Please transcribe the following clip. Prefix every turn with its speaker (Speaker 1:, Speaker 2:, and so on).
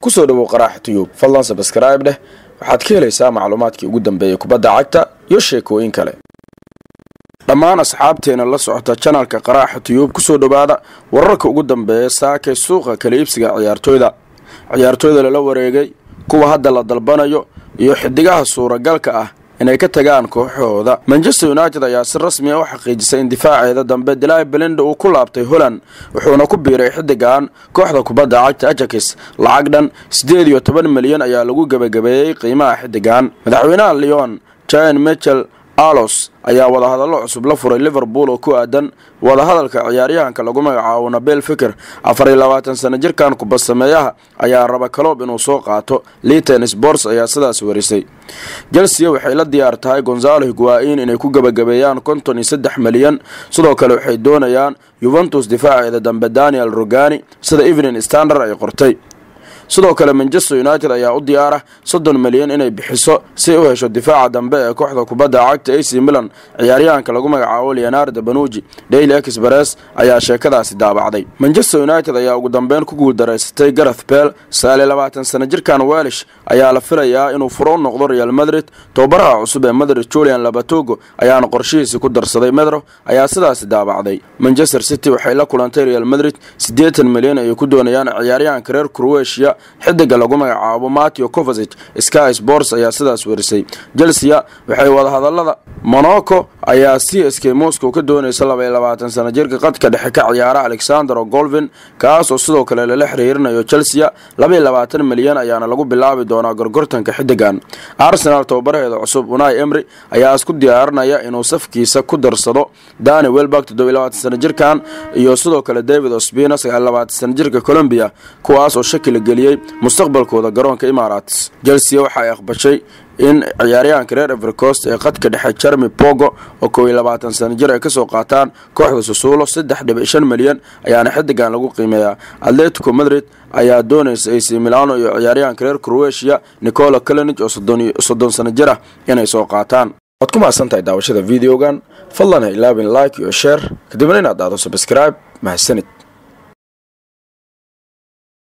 Speaker 1: Kusoo dhawow Qaraaxa Tube. Fadlan subscribe dheh. Waxaad ka helaysaa macluumaadkii ugu dambeeyay kubadda cagta iyo sheekooyin kale. Dhammaan asxaabteena la socota channelka Qaraaxa Tube, kusoo dhowaada wararka ugu dambeeya saakay suuqa kala iibsiga ciyaartooyda, ciyaartooyda lala wareegay, kuwa hadda la dalbanayo iyo xidigaha suuragalka ah inay ka tagaan kooxahooda. Manchester United ayaa si rasmi ah u xaqiijisay in difaaceeda dambe Daley Blind uu ku laabtay Holland, wuxuuna ku biiray xidigan kooxda kubadda cagta Ajax. Lacag dhan 18 milyan ayaa lagu gebagabeeyey qiimaha xidigan. Madaxweynaha Lyon, Jean Michel Aulas, ayaa wadahadallo cusub la furay Liverpool oo ku aadan wadahadalka ciyaaryahanka lagu magacaabo Nabil Fekir. 24 sano jirkan kubad sameeyaha ayaa raba Klopp inuu soo qaato. Litton Sports ayaa sidaas warisay. Chelsea waxay la diyaar tahay Gonzalo Higuain inay ku gebagabeeyaan 53 milyan. Sidoo kale waxay doonayaan Juventus difaaceeda dambe Daniel Rugani, sida Evening Standard ay qortay. Sidoo kale Manchester United ayaa u diyaara 30 milyan inay bixiso si ay u hesho difaaca dambe ee kooxda kubadda cagta AC Milan, ciyaaryahanka lagu magacaabo Leonardo Bonucci. Daily Express ayaa sheekadaasi daabacday. Manchester United ayaa ugu dambeyn ku guuldaraysatay Gareth Bale. 29 sano jirkan Welsh ayaa la filayaa inuu furo u noqdo Real Madrid. Tababaraha cusub ee Madrid, Julen Lopetegui, ayaana qorshihiisi ku darsaday. Metro ayaa sidaasi daabacday. Manchester City waxay la kulantay Real Madrid. 80 milyan ayay ku doonayaan ciyaaryahanka reer Croatia, xidiga lagu magacaabo Mateo Kovacic. Sky Sports ayaa sidaas warisay. Chelsea waxay wadahadalada Monaco ayaa CSK Moscow ka doonaysa 22 sano jirka qadka dhexe ka ciyaara Alexander Golovin, kaas oo sidoo kale lala xiriirinayo Chelsea. 22 milyan ayaana lagu bilaabi doonaa gorgortanka xidigan. Arsenal tababaraheeda cusub Unai Emery ayaa isku diyaarinaya inuu safkiisa ku darsado Danny Welbeck, 27 sano jirkan, iyo sidoo kale David Ospina, 29 sano jirka Colombia, kuwaas oo shaki la geliyey mustaqbalkooda garoonka Emirates. Chelsea waxa ay aqbashay in ciyaaryahanka reer Ivory Coast ee qadka dhexe Jeremy Bogo oo 21 sano jir ay kasoo qaataan kooxda Sassuolo. 3.5 milyan ayaana xidigan lagu qiimeeyaa. Atletico Madrid ayaa doonaysa AC Milano iyo ciyaaryahanka reer Croatia Nikola Kalinic oo 30 sano jir ah inay soo qaataan. Waad ku mahadsan tahay daawashada videogan. Fadlan ha ilaabin like iyo share, kadibna inaad dhahdo subscribe. Mahadsanid.